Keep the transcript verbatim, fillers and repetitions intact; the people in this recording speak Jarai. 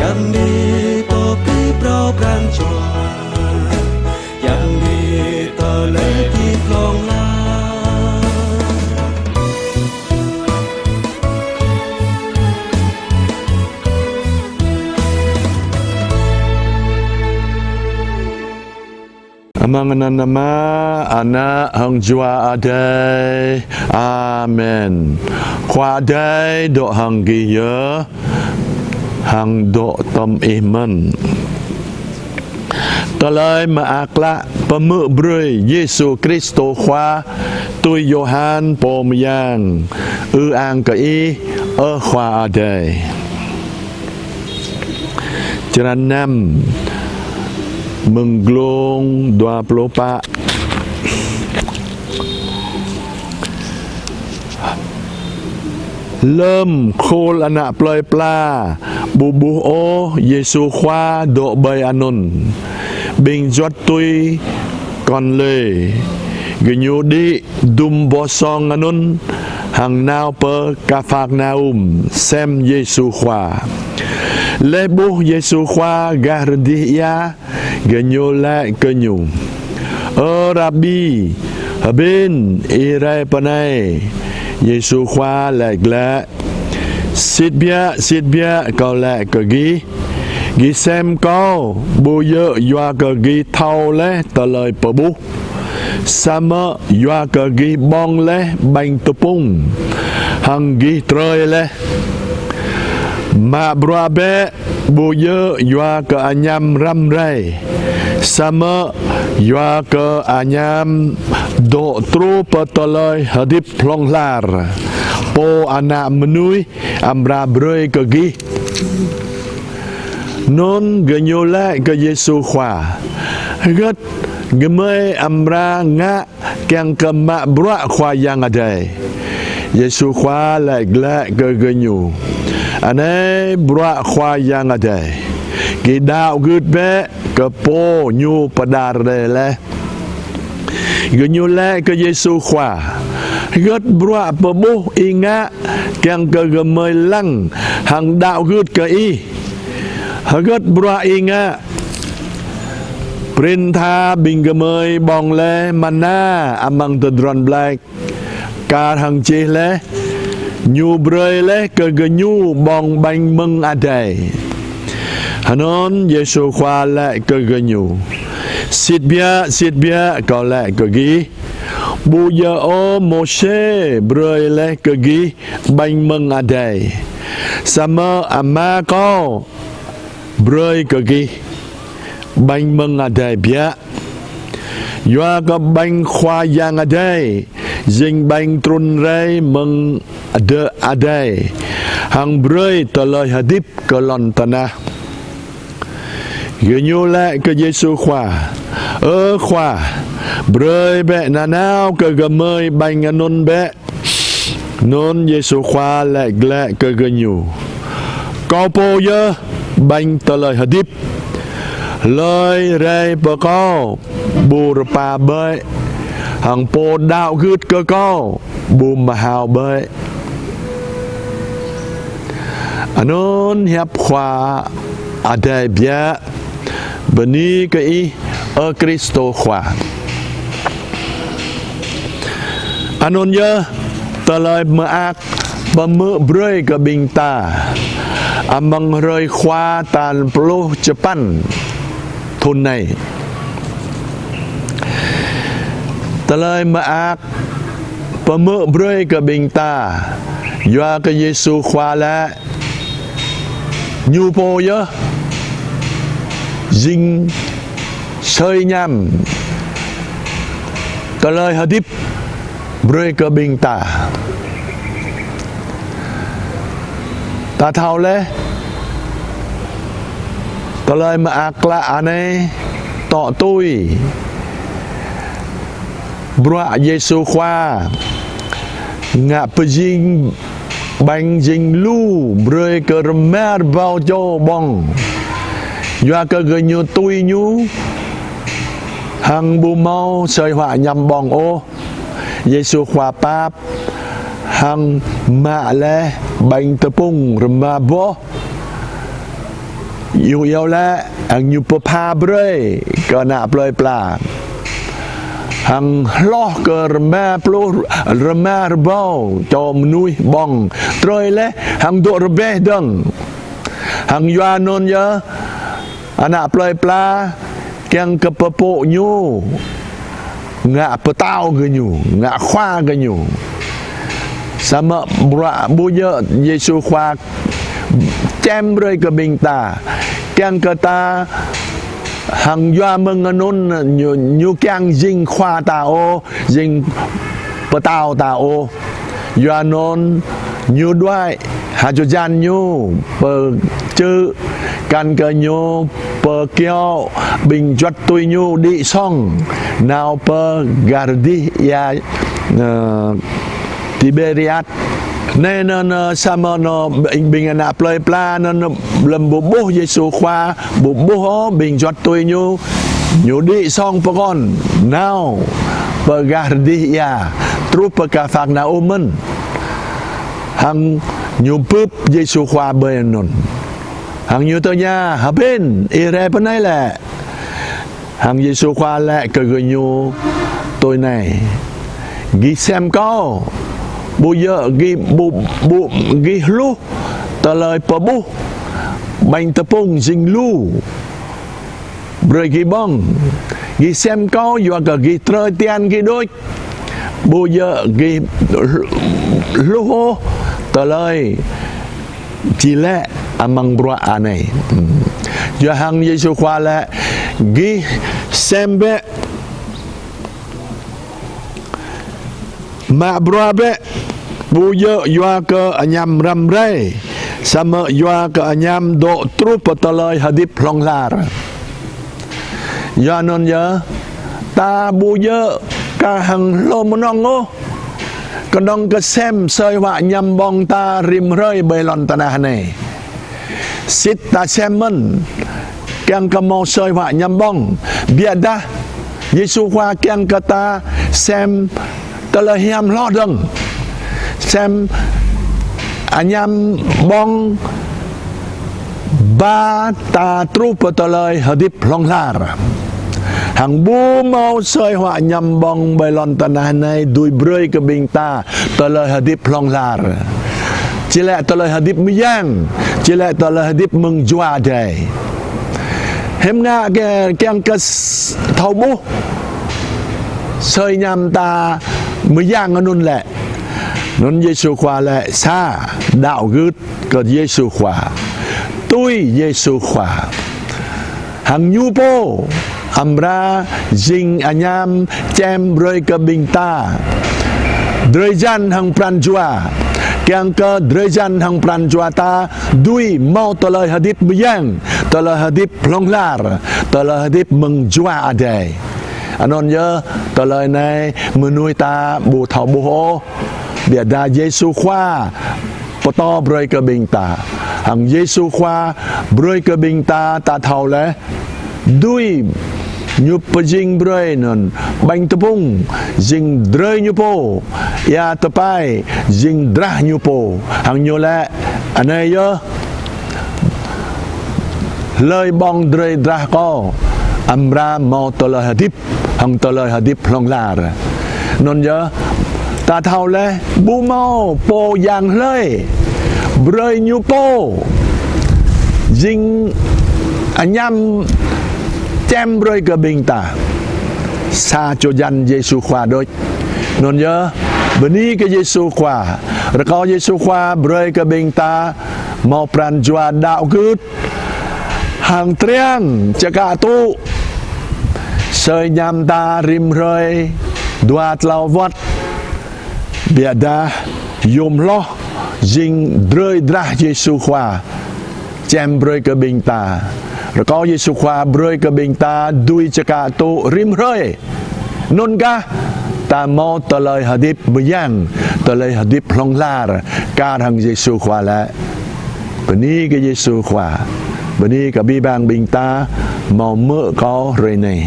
Yang đi pơ abih pran jua, yang đi tơlơi hơdip hlŏng lar. Amăng anăn Ama, Ană hăng Jua Adai. Amen. Khua Adai dŏ hăng gih yơh, hăng dŏ tŏm ih mơ̆n. Tơlơi Mơak Klă pơhmư̆ brơi Yêsu Kristô Khua tui Yôhan Pô Mơyang. Ư-ang kơ Ih, ơ Khua Adai. Črăn năm, mơ̆ng glông dua pluh pă. Lơm khul ană plơi pla ƀu ƀuh ôh Yêsu Khua dŏ ƀơi anŭn, ƀing juăt tui kŏn lê, gơñu đĭ dŭm boh song anŭn hăng nao pơ Kapharnaum sem Yêsu Khua. Laih ƀuh Yêsu Khua gah rơdih ia, gơñu laĭ kơ Ñu: Ơ Rabbi, hơbĭn Ih rai pơ anai? Yêsu Khua laĭ glaĭ: Sĭt biă, sĭt biă, Kâo laĭ kơ gih, gih sem Kâo ƀu djơ̆ yua kơ gih thâo laih tơlơi pơƀuh, samơ̆ yua kơ gih ƀơ̆ng laih ƀañ tơpŭng, hăng gih trơi laih. Mă bruă bĕ, ƀu djơ̆ yua kơ añăm răm rai, samơ̆ yua kơ añăm dŏ truh pơ tơlơi hơdip hlŏng lar, Pô Ană Mơnuih amra brơi kơ gih. Anŭn gơñu laĭ kơ Yêsu Khua: Hơgĕt gơmơi amra ngă kiăng kơ mă bruă Khua Yang Adai? Yêsu Khua laĭ glaĭ kơ gơñu: Anai bruă Khua Yang Adai: gih đăo gưt bĕ kơ Pô Ñu pơđar rai laih. Gơñu laĭ kơ Yêsu Khua: Hơgĕt bruă pơƀuh Ih ngă kiăng kơ gơmơi lăng hăng đăo gưt kơ Ih? Hơgĕt bruă Ih ngă? Prin tha ƀing gơmơi ƀơ̆ng laih mana amăng tơdron blač, kar hăng čih laih: Ñu brơi laih kơ gơñu ƀơ̆ng ƀañ mơ̆ng adai. Anŭn Yêsu Khua laĭ kơ gơñu: Sĭt biă, sĭt biă, Kâo laĭ kơ gih, ƀu djơ̆ ôh Môsê brơi laih kơ gih ƀañ mơ̆ng adai, samơ̆ Ama Kâo brơi kơ gih ƀañ mơ̆ng adai biă. Yua kơ ƀañ Khua Yang Adai jing ƀañ trŭn rai mơ̆ng adai, hăng brơi tơlơi hơdip kơ lŏn tơnah. Gơñu laĭ kơ Yêsu Khua: Ơ Khua, brơi bĕ nanao kơ gơmơi ƀañ anŭn bĕ. Anŭn Yêsu Khua laĭ glaĭ kơ gơñu: Kâo pô yơh ƀañ tơlơi hơdip. Hlơi rai pơ Kâo ƀu rơpa ƀơi, hăng pô đăo gưt kơ Kâo ƀu mơhao ƀơi. Anŭn hiăp Khua Adai biă. Bơni kơ Ih, ơ Kristô Khua. Anŭn yơh tơlơi mơak pơhmư̆ brơi kơ ƀing ta amăng hrơi Khua tal pluh čơpăn thŭn anai. Tơlơi mơak pơhmư̆ brơi kơ ƀing ta, yua kơ Yêsu Khua laĭ: Ñu pô yơh jing sơi ñăm tơlơi hơdip brơi kơ ƀing ta. Ta thâo laih, tơlơi mơak klă anai tŏ tui bruă Yêsu Khua ngă pơjing ƀañ jing lu brơi kơ rơma rơbâo čô ƀơ̆ng. Yua kơ gơñu tui Ñu hăng ƀu hmâo sơi huă añăm ƀơ̆ng ôh, Yêsu Khua pap hăng mă laih ƀañ tơpŭng rơma boh, Ñu iâu laĭ, hăng Ñu pơpha brơi kơ ană plơi pla, hăng hloh kơ rơma pluh, rơma rơbâo čô mơnuih ƀơ̆ng trơi laih hăng dŏ rơbeh dơ̆ng. Hăng yua anŭn yơh, ană plơi pla kiăng kơ pơpŭ Ñu, ngă pơtao kơ Ñu, ngă khua kơ Ñu. Samơ̆ bruă ƀu djơ̆ Yêsu Khua čem brơi kơ ƀing ta, kiăng kơ ta hăng yua mơ̆ng anŭn Ñu, Ñu kiăng jing khua ta ôh, jing pơtao ta ôh. Yua anŭn Ñu đuaĭ hơjăn Ñu pơčư̆, kăn kơ Ñu pơkiaŏ ƀing juăt tui Ñu đĭ sŏng nao pơ gah rơdih ia, ơ, Tiberiad. Anai anŭn, ơ, samơ̆ anŭn ƀing, ƀing ană plơi pla anŭn lơ̆m ƀu ƀuh Yêsu Khua, ƀu ƀuh ôh ƀing juăt tui Ñu, Ñu đĭ sŏng pơkŏn nao pơ gah rơdih ia, truh pơ Kapharnaum mơ̆n. Hăng Ñu bưp Yêsu Khua ƀơi anŭn. Hăng Ñu tơña: "Hơbĭn ih rai pơ anai lĕ?" Hăng Yêsu Khua laĭ kơ gơñu tui anai: "Gih sem Kâo, ƀu djơ̆ gih ƀu, ƀu, gih hluh tơlơi pơƀuh ƀañ tơpŭng jing lu brơi gih ƀơ̆ng. Gih sem Kâo yua kơ gih trơi tian gih đôč, ƀu djơ̆ gih hluh ôh tơlơi či laĭ amăng bruă anai." Yua hăng Yêsu Khua laĭ: "Gih sem bĕ, mă bruă bĕ, ƀu djơ̆ yua kơ añăm răm rai, samơ̆ yua kơ añăm dŏ truh pơ tơlơi hơdip hlŏng lar." Yua anŭn yơh, ta ƀu djơ̆ kah hăng hlô mơnơ̆ng ôh, kơnơ̆ng kơ sem asơi huă añăm ƀơ̆ng ta rĭm hrơi ƀơi lŏn tơnah anai. Sĭt ta sem mơ̆n, kiăng kơ hmâo asơi huă añăm ƀơ̆ng. Biă dah Yêsu Khua kiăng kơ ta sem tơlơi hiam hloh dơ̆ng, sem añăm ƀơ̆ng ba ta truh pơ tơlơi hơdip hlŏng lar. Hăng ƀu hmâo asơi huă añăm ƀơ̆ng ƀơi lŏn tơnah anai dưi brơi kơ ƀing ta tơlơi hơdip hlŏng lar. Či laĭ tơlơi hơdip mơyang, či laĭ tơlơi hơdip mơ̆ng Jua Adai. Hiư̆m ngă kơ kiăng kơ s-, thâo ƀuh asơi añăm ta mơyang anŭn lĕ? Anŭn Yêsu Khua laĭ: sa, đaŏ gưt kơ Yêsu Khua, tui Yêsu Khua. Hăng Ñu pô amra jing añăm čem brơi kơ ƀing ta drơi jan hăng pran jua, kiăng kơ drơi jan hăng pran jua ta dưi hmâo tơlơi hơdip mơyang, tơlơi hơdip hlŏng lar, tơlơi hơdip mơ̆ng Jua Adai. Anŭn yơh, tơlơi anai mơnuih ta ƀu thâo ƀuh ôh. Biă dah Yêsu Khua pơtô brơi kơ ƀing ta. Hăng Yêsu Khua brơi kơ ƀing ta, ta thâo laih, dưi Ñu pơjing brơi anŭn ƀañ tơpŭng jing drơi Ñu pô, ia tơpai jing drah Ñu pô. Hăng Ñu laĭ: "Anai yơh, hlơi ƀơ̆ng drơi drah Kâo amra hmâo tơlơi hơdip, hăng tơlơi hơdip hlŏng lar." Anŭn yơh, ta thâo laih, ƀu hmâo pô yang hlơi brơi Ñu pô jing añăm čem brơi kơ ƀing ta, sa čô jăn Yêsu Khua đôč. Anŭn yơh, bơni kơ Yêsu Khua. Rơkâo Yêsu Khua brơi kơ ƀing ta hmâo pran jua đaŏ gưt hăng triang čơkă tŭ asơi añăm ta rĭm hrơi dua tlâo wơ̆t. Biă dah yôm hloh jing drơi drah Yêsu Khua čem brơi kơ ƀing ta. Rơkâo Yêsu Khua brơi kơ ƀing ta dưi čơkă tŭ rĭm hrơi. Anŭn kah ta hmâo tơlơi hơdip mơyang, tơlơi hơdip hlŏng lar, kar hăng Yêsu Khua laĭ. Bơni kơ Yêsu Khua. Bơni kơ abih bang ƀing ta hmâo hmư̆ kâo hrơi anai.